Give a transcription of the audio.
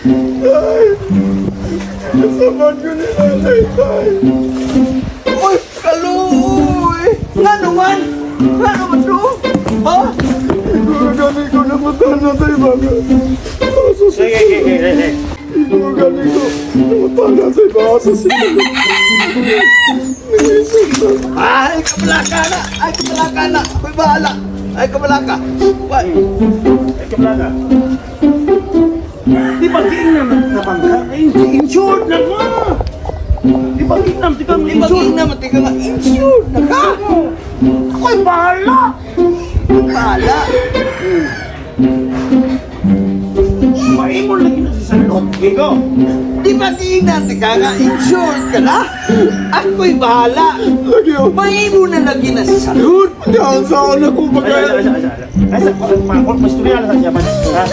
Tay! Kasaman ko ni nanay, tay! Uy, kaluoy! Nga naman! Nga naman do? Ha? Ikaw gani ko namatay na tay, baga. Asa si Hey, hey, hey, hey, hey. Ikaw gani ko namatay na tay, baga. Asa si Nangisip na. Ay, kamalaka na! Ay, kamalaka na! Ako'y bahala! Ay, kamalaka! Why? Ay, kamalaka. Di ba giingnan na bangka? Ay, insured na ka! Di ba giingnan? Di ba Di ba insured? naman tika nga insured na ka? Ako'y bahala! Bahala! Maimon lagi na si Salot. Gigo! Di ba giingnan tika nga insured ka na? Ako'y bahala! Lagi oh. Mahimo na lagi na sa salud! Diyan sa anak ko Ay, ay, baga. ay, ay, ay, ay. Ay, sa mga masturya na sa siya pa. Ha?